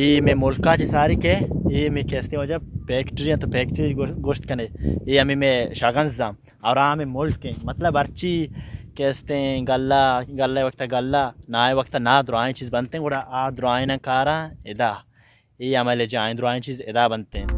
اے مئے ملکا چہ ساری کہ اے مئے کہ استیں واجہ فیکٹری انت، تو فیکٹری گوش-، گوشت کنے۔ اے ہمیں مئے شگنز آں اور آ ہمیں ملک ہیں، مطلب ہرچی کہ استیں گلہ، گلہ وقت گلہ، نائے وقت نا، درائیں چیز بنتے ہیں، گڑا آ درائیں کاراں ادا۔ اے عمل جائیں، درائیں چیز ادا بنتے ہیں۔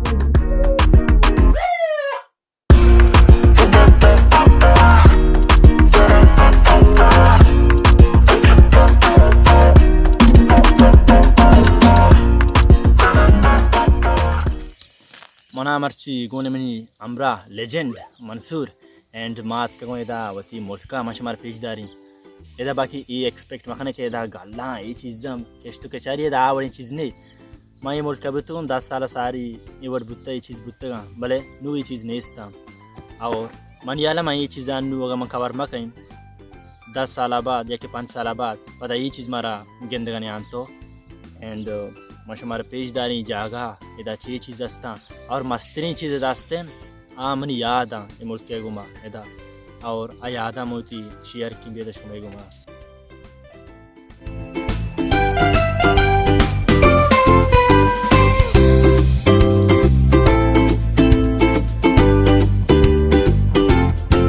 منا مرچی گون منی ہمراہ لیجنڈ منصور اینڈ ما اتکگوں ادا وتی ملکا، ما شمارا پیش داریں۔ ادا باقی اے ایکسپیکٹ مکنے کہ ادا گلاں اے چیزاں کشت و کچاری، ادا آ وڑیں چیز نہیں۔ ما اے ملک ء بوتگوں، دہ سال ء ساری اے وڑ بوتہ، اے چیز بوتگاں، بلے نوں اے چیز نیستاں۔ اور من یالا من اے چیزاں نوں اگاں من کور مہ کئیں، دہ سال ء بعد یا کہ پنچ سال ء بعد پدا اے چیز مارا گندگا نیاں تو۔ اینڈ من شمارا پیش داریں جاگہ ادا چے چیز استاں اور مستریں چیز ادا استیں۔ آ منی یاد آں اے ملک ء گوما ادا، اور آ یاداں من وتی شیئر کیں بیدا شمئے گوما۔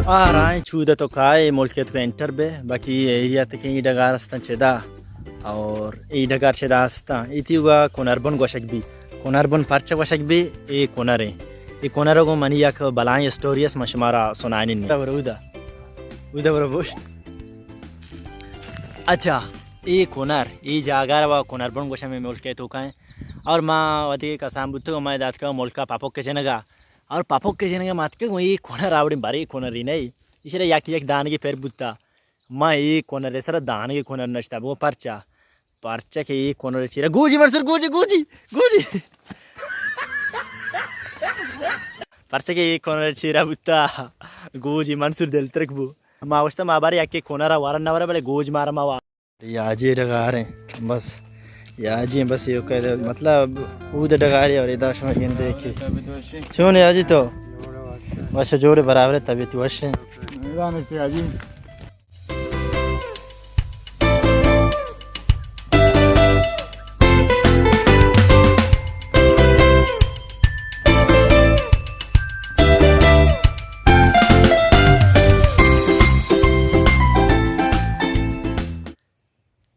آ راہیں چود تو کائے ملک تو انٹر بے، باقی ایریا تکیں ای ڈگار استن چدا، اور ای ڈگار چدا استن، ایتی گا کنربن گوشگ بی۔ کنربن پرچہ گوشگ بی، اے کنر ایں۔ اے کنر گوں منی یک بلائیں اسٹوری است، من شمارا سنائنی۔ اودا برو، اودا۔ اودا برو بوشت۔ اچھا، اے کنر، اے جاگہ را کنربن گوشن، مئے ملک ء توکا ایں۔ اور ما وتی کسان بوتگ، ما داتکا ملکا پاپک جنگا۔ اور پاپک جنگا ما اتکگ، اے کنر آوڑیں برے کنری نہیں۔ ایشرا یک یک دانگے پر بوتا۔ ما اے کنر سرا دانگے کنر نشتا، بگو پرچا؟ پرچا کہ اے کنر چیرا گوجی منصور، گوجی، گوجی، گوجی۔ پرچا کہ اے کنر چیرا بوتا، گوجی منصور دلترک بو۔ ما گوشتا ما بارے یکے کنرا ورن نہ ورا، بلے گوج مارا ما وا۔ یا جی ڈگاریں، بس۔ یا جی بس یہ کہ مطلب اود ڈگاری اور ادا شما گندے کہ چون یا جی تو؟ بس جوڑے برابر طبیعت وش ہے۔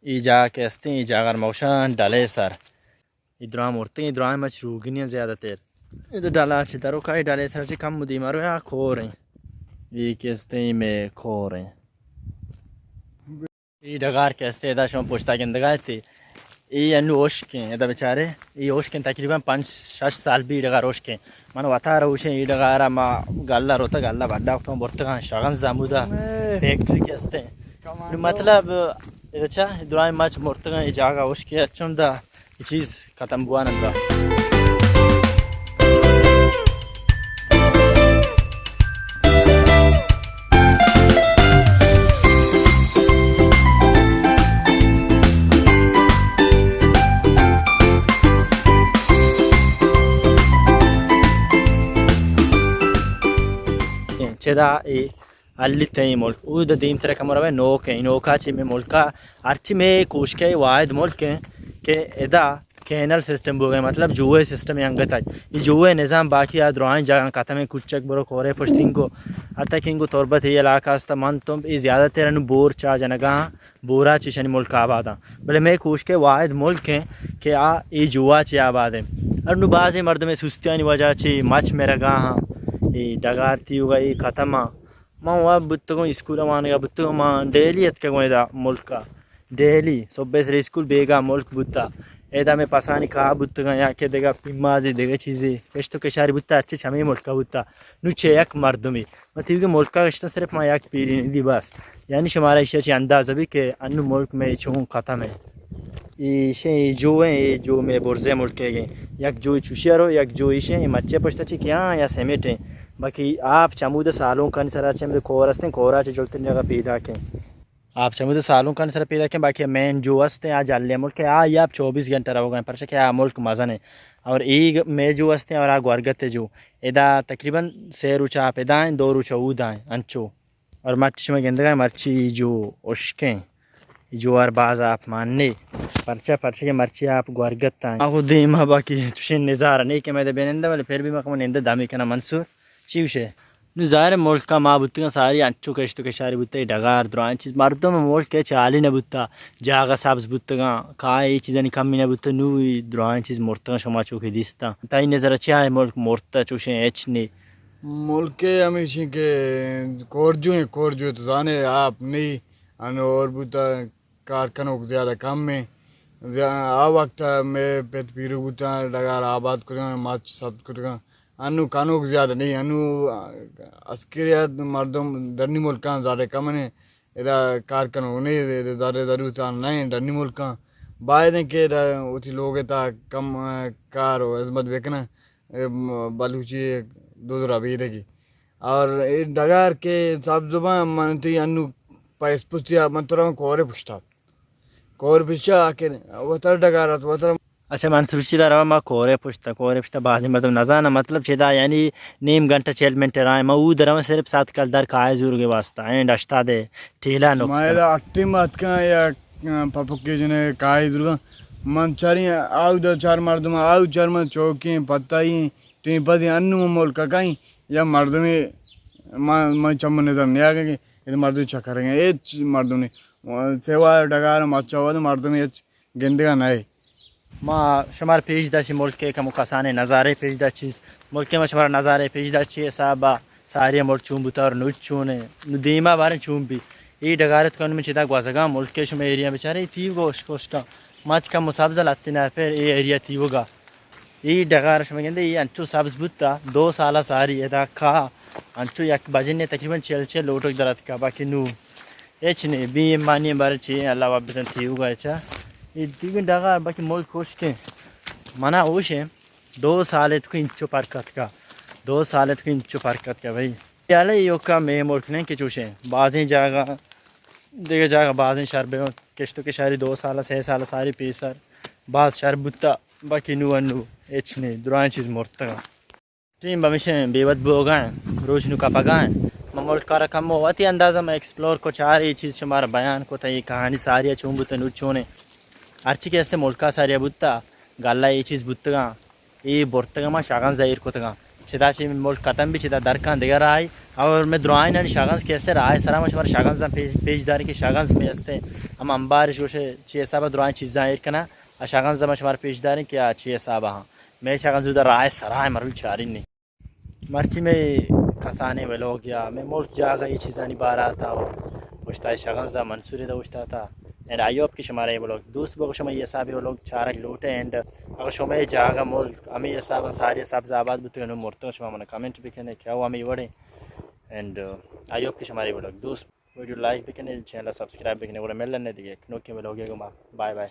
اے جاگہ کہ استیں، اے جاگہ ءَ ما گوشاں ڈل ءِ سر۔ اے دراہ مرتگیں، اے دراہ مچ روگنی اَنت زیادہ تر۔ اے ڈل ءَ چہ در ءُ کائے، ڈل ءِ سر چہ کم دیم ءَ روئے، آ کور ایں۔ اے کہ استیں، اے مئے کور ایں۔ اے ڈگار کہ استیں، ادا شما پشتا گندگا اتے۔ اے انو ہشکیں، ادا بچارے، اے ہشکیں، تقریباً پنچ شش سال بی ڈگار ہشکیں۔ من وتا روشیں، اے ڈگارا ما گلہ روتگ، گلہ بڈا کتوں برتگاں، شغن زمودا فیکٹری کہ استیں۔ نو مطلب، ادا چا دراہیں مچ مرتگاں، اے جاگہ ہشکیں، اچم دا اے چیز ختم بوان انت۔ چدا اے ہلی تئی ملک، اود دیمتر کمو روئے نوک ایں، نوکا چہ مئے ملکا ہرچی مئے کوشکے واحد ملک ایں کہ ادا کینل سسٹم بوگئے، مطلب جوئے سسٹم انگت ایں۔ اے جوئے نظام باقی آ درائیں جاگہ ختم ایں، کچک برو کورے پشت انگو، حتی کہ انگو تربت اے علاقہ است، من تم اے زیادہ تر انو بور چا جنگا، بورا چہ شنی ملک آباداں۔ بلے مئے کوشکے واحد ملک ایں کہ آ اے جوا چہ آباد ایں۔ انو بازیں مردمے سستیانی وجہ چہ مچ مرگا ہاں، اے ڈگار تیوگا اے ختم ہاں۔ من واب بوتگوں، اسکول ءَ وانگ ءَ بوتگوں، من ڈیلی اتکگوں ادا ملک ءَ۔ ڈیلی صبح سرے اسکول بیگاہ ملک بوتا۔ ادا مئے پسانی کاہ بوتگاں یا کہ دگہ پیمازے، دگہ چیزے، کشت ءُ کشاری بوتا، ہرچی چمے ملک ءَ بوتا۔ نو چہ یک مردمے۔ من تیوگیں ملک ءَ گشتاں صرف ما یک پیری ندی بس۔ یعنی شمارا ایشی ءَ چہ اندازہ بی کہ انو ملک مئے چون ختم ایں۔ ایشیں اے جو ایں، اے جو مئے برزے ملک ءِ ایں۔ یک جو چوشی ءَ رو، یک جو ایشیں، اے مچے پشت ءَ چہ کیاں یا سیمنٹ ایں۔ باقی آپ چمود سالونکانی سرا چہ ہمے کور استیں، کورا چہ جلتریں جاگہ پیداک ایں۔ آپ چمود سالونکانی سرا پیداک ایں، باقی مین جو استیں، آ جھل ءِ ملک ایں، آ آپ چوبیس گھنٹہ روگا ایں، پرچہ کہ آ ملک مزن ایں۔ اور اے مئے جو استیں اور آ گورگت ءِ جو۔ ادا تقریباً سے روچ آپ ادا ایں، دو روچ اودا ایں، انچو۔ اور مٹ شما گندگا ایں، مرچی جو ہشکیں۔ جوار باز آپ مان نے، پرچا پرچا کہ مرچی آپ گورگت آں۔ آخو دیما باقی چوشیں نظارہ نے کہ میں دے بینندہ، ولی پھر بھی مکم نندہ دمی کنا منصور۔ چی وشے؟ نو ظاہر ہے ملک ما بوتگاں ساری انچو کشت و کشاری بوتا، اے ڈگار درائیں چیز مردم ملک ہے چالی نہ بوتا، جاگہ سبز بوتگاں، کائے اے چیزانی کمی نہ بوتا، نو درائیں چیز مرتگاں شما چوکے دیستا۔ تئی نظر چی آئے ملک مرتا چوشیں ہچ نے؟ ملک ہمیشیں کہ کورجو ہیں، کورجو تو زانے آپ نہیں، انو اور بوتا کار کنوک زیادہ کم ایں۔ زیا-، آ وقت ء مئے پت پیرو بوتاں، ڈگار آباد کتگاں، مچ سبز کتگاں۔ انو کنوک زیادہ نہیں، انو عسکریت مردم ڈنی ملکاں زیادہ کم نے، ادا کار کنوک نہیں، ادا زیادہ ضرورت نہیں ڈنی ملکاں۔ باید ہیں کہ ادا وتی لوگ تا کم، ء، کار و خدمت بکنن، ء، م-، بلوچی دو دو ربیدگی۔ اور اے ڈگار کہ سبز باں، من تئی انو پیس پستی ء من ترا کورے پشتا۔ کور پشتا کہ وتر ڈگار ات، وتر۔ اچھا، من سرچی دار ما کورے پشتا، کورے پشتا بعضی مردم نزانہ، مطلب چدا یعنی نیم گھنٹہ چل منٹ رائے، ما او درم صرف سات کل در کائے زور کے واسطہ، اینڈ اشتا دے ٹھیلا نقص ما کن۔ ادا اٹی مات کن یا پپکے جنے کائے زور کن۔ من چاری آو دا چار مردم، آو چار من چوکیں پتائی ٹیم پذی انو ملک کائیں یا مردمے ما، ما چم نظر نیاگے کہ اے مردم چکریں، ہچ مردم نے۔ سیوا ڈگار مچا ود مردم ہچ گندگا نئے۔ ما شمار پیش داشی ملک کمو کسانے نظارے پیش داشی، ملک ما شمار نظارے پیش داشی حساب ساری ملک چون بوتا اور نوچ چون ہے، نو دیما بارے چون بی۔ اے ڈگارت کن من چدا گوازگا ملک شما ایریا بیچارے تیو گوش گوشکا مچ کم سبز لتی نہ پھر اے ایریا تیوگا۔ اے ڈگار شما گندے، اے انچو سبز بوتا، دو سالا ساری ادا کا، انچو یک بجنے تقریباً چل چل لوٹک درات کا، باقی نو ہچ نے، بی ایمانی بارے چی، اللہ وابزن تیوگا چا۔ اے دیگن ڈگار باقی ملک خوش کے، منا ہوش ہے، دو سال تو انچو پرکت کا، دو سال تو انچو پرکت کا بھائی۔ یالے یوکا مے ملک نے کہ چوشے، بازیں جاگہ، دیگہ جاگہ بازیں شر بے، کشت و کشاری دو سال، سے سال ساری پیسر، باز شر بوتا۔ باقی نو انو ہچ نے، درائیں چیز مرتگا۔ ٹیم بمشیں بے وت بوگا ہیں، روچ نو کپگا ہیں۔ ما ملک کارا کم وتی اندازہ ما ایکسپلور کو چار اے چیز شمارا بیان کو تا، اے کہانی ساری چون بوتا نو چونے۔ ہرچی کہ استے ملکا ساری بوتا، گلا اے چیز بوتگا، اے برتگا ما شاگان زہیر کتگا۔ چدا چی ملک ختم بی چدا درکان دگہ راہی۔ اور میں درائیں نانی شاگان کے استے راہ سرا ما شمارا شاگان زن پیش، پیش داری کہ شاگان میں استے ہم انبارش گوشے چی حساب درائیں چیزاں ایر کنا۔ ء شاگنز ما شمار پیش داریں کہ آ چی حساب ہاں۔ مئے شاگنز اودا راہ سرا مروی چارین نے۔ مرچی مئے کسانیں ولوگ یا مئے ملک جاگہ اے چیزانی بارا تا اور پشتا شاگنز منصوری دا اوشتا تا۔ اینڈ آئی ہوپ کہ شمارا اے ولوگ دوست بگو، شما اے حساب ولوگ چارگ لوٹے۔ اینڈ اگر شما اے جاگہ ملک ہمیں حساب ساری سبز آباد بوتو انو مرتو، شما منا کمنٹ بکنے کہ او ہمیں وڑے۔ اینڈ آئی ہوپ کہ شمارا اے ولوگ دوست، ویڈیو لائک بکنے، چینل سبسکرائب بکنے، گڑا ملنے دیگہ نوکیں ولوگے گما۔ Bye bye.